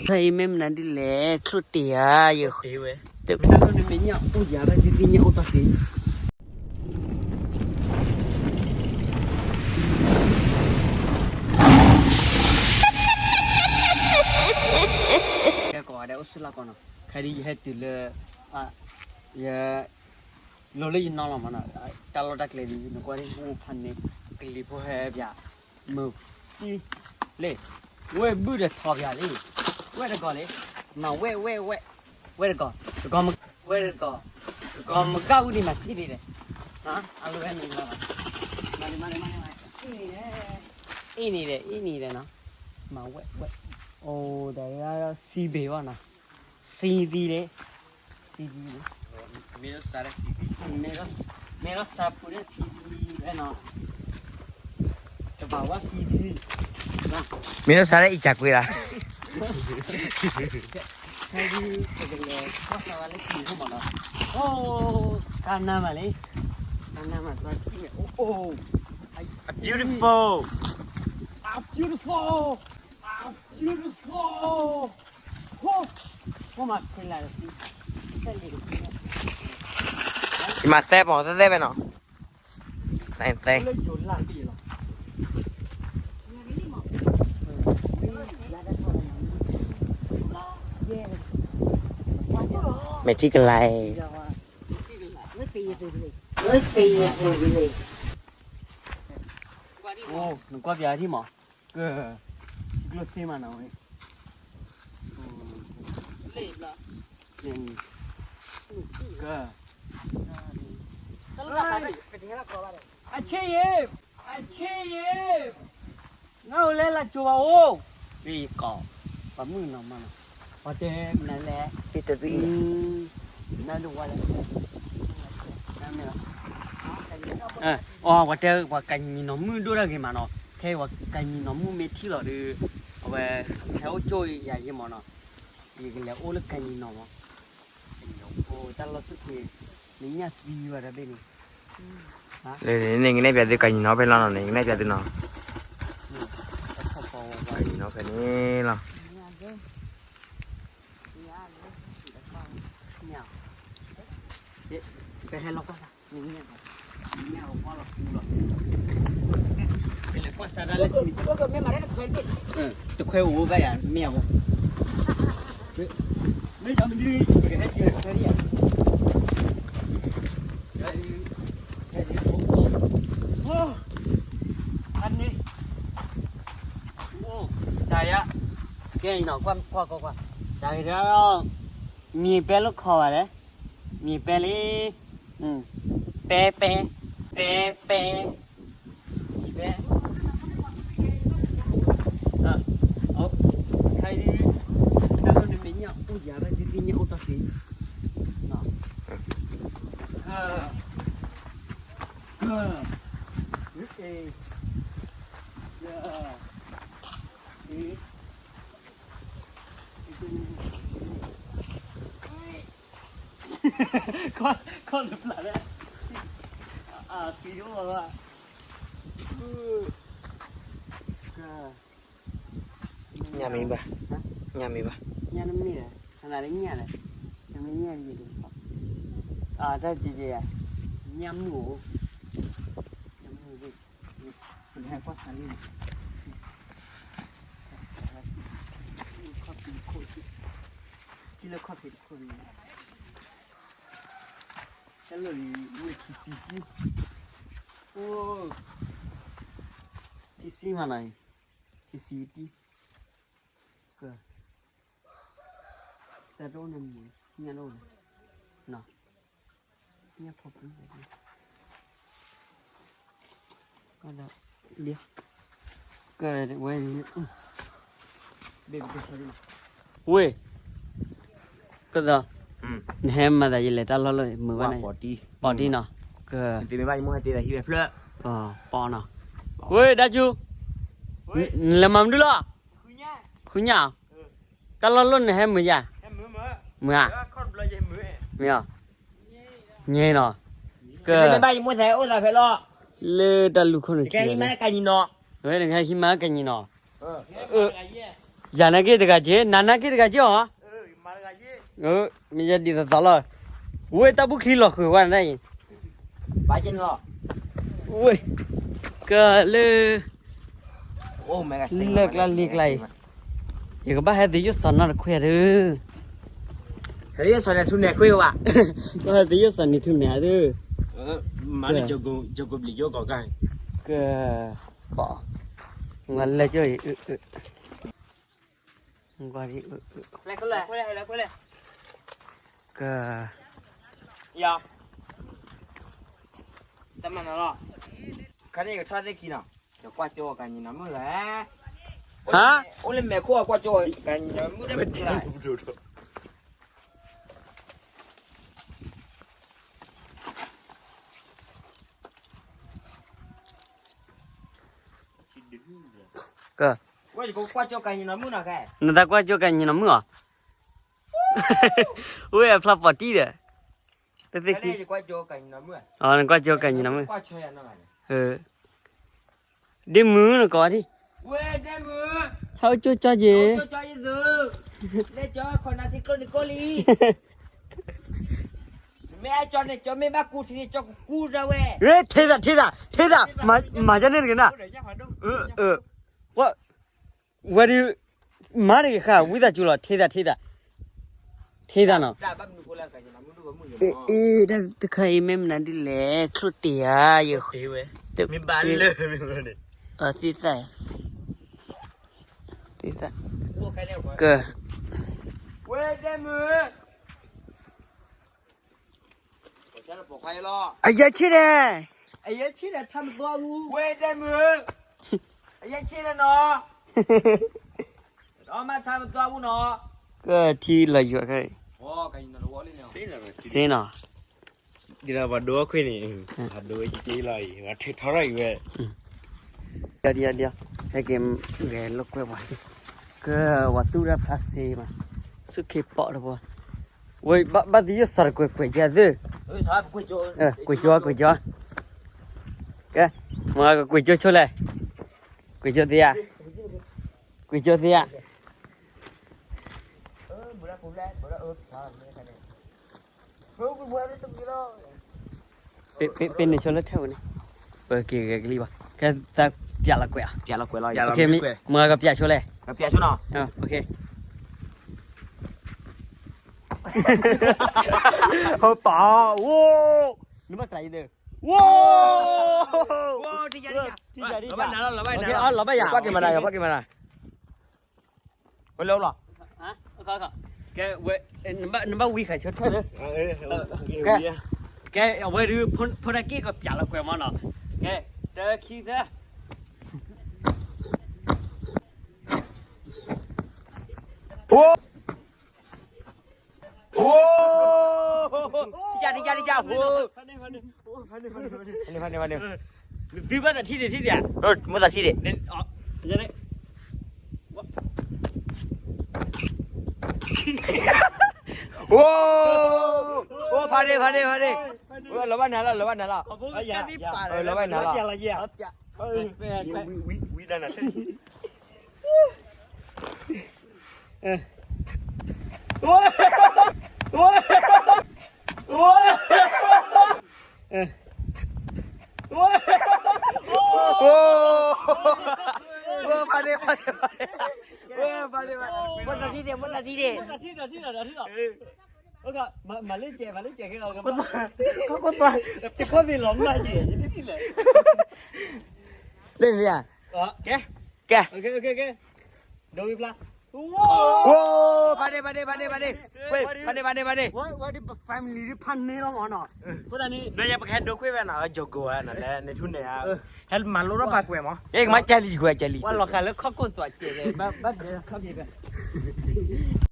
ဖဲအံၤမ့ၢ်မနုၤဒ်လဲၣ် ချိၣ်တ့ၢ်ဧါ, ယ တ့ၢ်ဝဲ, တၢ်မ့ၢ်အိၣ်ယၤဘၣ် ဒ်သိးညါအိၣ်တ့ၢ် ကဲ ကိးဂၤဒဲး အိၣ်ဆူၣ်လၢ်ကီးနီၤ, ခဲဒ်ယဟဲတုၤလၢ ယ လီၤလၢယနီၢ်လီၤမးနီၤ, တၢ်လီၢ်တၢ်ကျဲဒ် နကွၢ်ဒ်အိၣ်ဖးန့ၣ် ကလံၤဖိဟဲပၠး မုၢ် လ့ၣ်, ဝဲၢ်ဘုၣ်ဒီးထီပၠးလံ, ဝဲၢ်တဂီၤလံ, မၤဝဲၢ်ဝဲၢ်ဝဲၢ်, ဝဲၢ်တဂီၤ, တဂီၤမ ဝဲၢ်တဂီၤ, တဂီၤမကၢ်ဝံၤဒံးမၤစံးဒ်လဲၣ်, အလီၤဝဲန့ၣ်လီၤ, မၤလံမၤလံမၤလံ, အ့ၣ်န့ၣ်ဒီး အ့ၣ်န့ၣ်ဒီးနီၤ, မၤဝဲၢ်ဝဲၢ်, အိၣ်ဒီးစံးဘ့ၣ်ဘၣ်နီၤ, စံးသံလံ, စံးသံလံ, မ့ၢ်လီၤစးလၢစံးသံ, မ့ၢ်လီၤစးဖူးလၢစံးသံဝဲနီၤ, တဘၣ်ဝဲစံးသံ, မ့ၢ်လီၤစးလၢအံၤကကွံာ်လီၤ, ခဲဒ်ပကလဲၤကွၢ်စးဝဲလၢစံးသံမးနီၤ, အိၣ် ကနၣ်မးလံ, ကနၣ်မး တဘၣ်စံးန့ၣ် အိၣ် အိၣ် beautiful, beautiful, beautiful, ဟိၣ်, ဟိၣ်မးခဲလၢာ်, ယမၤသဲပီၤသဲသဲဝဲနီၤ, သဲသဲ, မဲာ်ထံကလါအံၤ, အိၣ် နကွၢ်ပၠးထံၣ်မး, က ကျိၣ်စ့မးနီၤဝဲ, က အဆ့ယ့ၣ်, အဆ့ယ့ၣ်, ငါအိၣ်လၢလၢကၠိၤဘၣ်အိၣ်, ယကိး, ပှၤမုၣ်နီၤမးနီၤ, ပှၤတဲမနုၤလဲၣ်, နဒိးဝဲလဲၣ်, အီၤ ပှၤတဲ ပှၤကညီနီၤမုၣ်ဒိၣ်တၢ်ဂ့ၤမးနီၤ, ခဲအံၤပှၤကညီနီၤမုၣ်မ့ၢ်ထံၣ်လီၤဒီး အဝဲ ဟဲအိၣ်ကၠိယၤယ့ၣ်မးနီၤ, ယကလဲၤအိၣ်လၢကညီနီၤမး, တၢ်လီၢ်သူၣ်ဖှံ, နညၣ်သံဝဲတဘ့ၣ်န့ၣ်, န့ၣ် ကနဲၣ်ပၠးသုကညီနီၤဖဲလီၤနီၤန့ၣ် ကနဲၣ်ပၠးသုနီၤ, ကညီနီၤဖဲန့ၣ်လီၤ. တခွဲအိၣ်ဘၣ်ယၤ မ့ၢ်အဝဲ မ့ၢ်မနုၤ ပကဟဲက့ၤခွဲးယၤ အန့ၣ် တၢ်ယါ ကဲနီၤ ကွၢ်ကွၢ်ကွၢ်ကွၢ် တၢ်ဂ့ၤဒီး မံၤပဲလိာ်ခီဘၣ်လဲၣ် မံၤပဲလံ ပဲပဲ ပဲပဲ မံၤပဲ ခဲအံၤ တၢ်လီၢ်န့ၣ်မ့ၢ်ညၣ်အိၣ်ယၤဘၣ် ဒ်သ့ၣ်ညၣ်အိၣ်တီၢ်သ့ က က က ခီၣ်တပျၢ်လဲၣ် အသံအိၣ်ဘၣ် ညၣ်မံၤဘၣ် ညၣ်မံၤဘၣ် ညၣ်တမ့ၢ်လဲၣ် ခဏလၢညၣ်လဲၣ် တမ့ၢ်ညၣ်တမ့ၢ် အတၢ်ကဲကဲ ညၣ်မုၢ်အိၣ် ညၣ်မုၢ်အိၣ် ပကဟဲကွၢ်စးလံ ထံလၢခီၣ်ဖံးတခိၣ်န့ၣ် တၢ်လီၢ်လံ ဝဲၢ်ထံဆံးတံၢ် အိၣ် ထံဆံးမးနီၤ ထံဆံးတံၢ် က တၢ်တအိၣ်န့ၣ်မ့ၢ် ညၣ်တအိၣ်န့ၣ် နီၤ ညၣ်ဖိပူၤ ကဒီး လံ ကဝဲ ဝ့ၢ် ကသီ နဟဲမၤသးယလဲၤတၢ်လီၢ်လၢမုာ်ဘၣ်န့ၣ် ပီၢ်တံၢ်နီၤ က ပီၢ်နီၤ ဝ့ၢ်ဒၣ်ကၠူ နလဲၤမၤမနုၤလီၤ ဃုညၣ် တၢ်လီၢ်လၢနဟဲမုာ်ယၤ မုာ်ဧါ မ့ၢ်ဧါ ညဲနီၤ က ဘၣ်ယမိၢ်သးအိၣ်သးဖဲလီၤ လၢတၢ်လူၤခိၣ်န့ၣ် ကဲဟံးမးကညီနီၤ ဝဲနကဟဲဟံးမးကညီနီၤ အၢ ယၤနာ်က့တဂၤက့, နၤနာ်က့တဂၤက့အီၤ, မ့ၢ်ယဒ်သိးသိးလီၤ, ဝဲတၢ်ဘူၣ်ချံလီၤဃုာ်ဝဲန့ၣ်အံၤ, ဝဲ, ကလၢ, လၢကျါလံကျါအံၤ, ယကဘၣ်ဟဲသယိၣ်စီၤနီၢ်တခွဲၣ်ဒုး, ဟဲသယိၣ်စီၤန့ၣ်ထူၣ်န့ၣ်ခွဲၣ်ဘၣ်, ဘၣ်ဟဲသယိၣ်စီၤန့ၣ်ထူၣ်န့ၣ်ဒုး, မၤလၢ, က, ပ, ဝဲလဲၣ်ကၠိအံၤ, က, တမၤနၤလီၤ, ခါန့ၣ်ယကထီၣ်သ့ၣ်ခံနီၤ, ယကွၢ်ကၠိကညီနီၤမုၣ်လီၤ, ဟါ, အိၣ်လၢမဲာ်ခိၣ်အကွၢ်ကၠိကညီနီၤမုၣ်ဒၣ်ပတလၢ က, နတၢ်ကွၢ်ကၠိကညီနီၤမုၣ်အီၤ, ဝဲအဖျါပီၤတံၢ်ဒီး, တသ့ၣ်ခံ, နကွၢ်ကၠိကညီနီၤမုၣ်, ဒ့မုၣ်နကိးဒံး, ဟဲအိၣ်ကၠိကၠီက့ၤ, မ့ၢ်အကၠီန့ၣ် ကၠီမ့ၢ်ဘၣ်ကူထံန့ၣ် ကၠီကကူဒၣ်ဝဲ, ထ့သး ထ့သး ထ့သး, မၤကၠီန့ၣ်တဂ့ၤနၤ, ဝဲဒုး, မၤတဂ့ၤဃာ် ဝံသးစူၤလီၤ ထ့သး ထ့သး, ထ့သးနီၤ, အ့ တၢ်တခါအံၤမ့ၢ်မနုၤဒ်လဲၣ် ချိၣ်တ့ၢ်ဧါ, မ့ၢ်ဘၣ်လၢ, သ့ၣ်သၣ်, သ့ၣ်သၣ်, က အယဲၢ်ဆ့ၣ်န့ၣ်, အယဲၢ်ဆ့ၣ်န့ၣ် ထါမသွါဝူ, အယဲၢ်ဆ့ၣ်န့ၣ်နီၤ, မ့ၢ်ထါမသွါဝူနီၤ, ကထံလီၤယွၤခဲအံၤ, စ့နီၤ, ဒ်သိးပှၤဒိအီၣ်ခွ့ၣ်န့ၣ်, ပှၤဒိဝဲက့လီၤအံၤ ပှၤထုးထီထီၣ်အံၤဝဲ, ဒ်ဒ်ဒ်, ဟဲက့ၤဂဲၤလိာ်ကွဲပှၤ, ကဝၤသူၣ်တၢ်ဖျါစ့မး, ဆူၣ်ခ့ပီၣ်တပှၤ, ဝဲဘၣ်သယိၣ်စီၤတကွဲးကွဲးကသ့ၣ်, ကွဲးကၠိ ကွဲးကၠိ, ကဲ, မၤကကွဲးကၠိဆိလဲၣ်, ကွဲးကၠိသ့ဧါ, ကွဲးကၠိသ့ဧါ. ပ့ၤန့ၢ်ဆိလၢထဲဝဲန့ၣ်, ပက့ၤဂဲၤကလံၤဘၣ်, ကဲတၢ်ပျးလီၤကွဲးဧါ, မၤကပျးဆိလဲၣ်, ဟိပာ်, အိ, နဘၣ်ကျးယဒၢ, အိ, လီၤဘၣ်ယၤ, ဝဲလၢလီၤ, ကဲ, နဘၣ်ဝံဃာ်ဆိထၢၣ်လၢ, ကဲ, အဝဲဒုး ဖိတၢ်က့ၢ်ကပျးလီၤကွဲးမးနီၤ, ကဲ, တၢ ခံ သၢ, အိ, အိ, တယၤတယၤတယၤ, အိ, ဖးန့ၢ်ဖးန့ၢ်, သုဘၣ်သးထံၣ်ဒံးထံၣ်ဒံးဧါ, မ့ၢ်သးထံၣ်ဒံး, အိ, အိ, ဖးန့ၢ်ဖးန့ၢ်ဖးန့ၢ်, လီၤဘၣ်နၤလီၤ လီၤဘၣ်နၤလီၤ, လီၤဘၣ်နၤလီၤ, ဝံဒၣ်နၤ ဖးန့ၢ်, ဖးန့ၢ်, ဖးန့ၢ်, မ့ၢ်သးထံၣ်ဒံး, မ့ၢ်သးထံၣ်ဒံး, မၤလၢကဲး, မၤလၢကဲး, ကဲ, လၢန့ၣ်ဧါ, ကဲ, ကဲ, ဒိဝံဖျါ, အိ, ဖးန့ၢ် ဖးန့ၢ် ဖးန့ၢ် ဖးန့ၢ်, ဖးန့ၢ် ဖးန့ၢ် ဖးန့ၢ်, ဝဲဒၣ် family ဒ်ဖးန့ၢ်လီၤမးနီၤ, အဃိသတးန့ၣ် ဒီးယဲပကဟဲဒိခွ့ၣ်ဝဲနီၤ, ကၠီၤကိၤဧါနီၤ, လဲၤန့ၣ်ထူၣ်န့ၣ်ဧါ, ဟဲမၤလိထီၣ်ပာ်ကွဲးမး, ဟဲကမၤကၢ်လံၤကွဲး ကၢ်လံၤ, ပှၤလီၤဃာ်လၢခီၣ်ခိၣ်သွးစဲး, ဘၣ်ဒဲခီၣ်ဖံးဖဲ,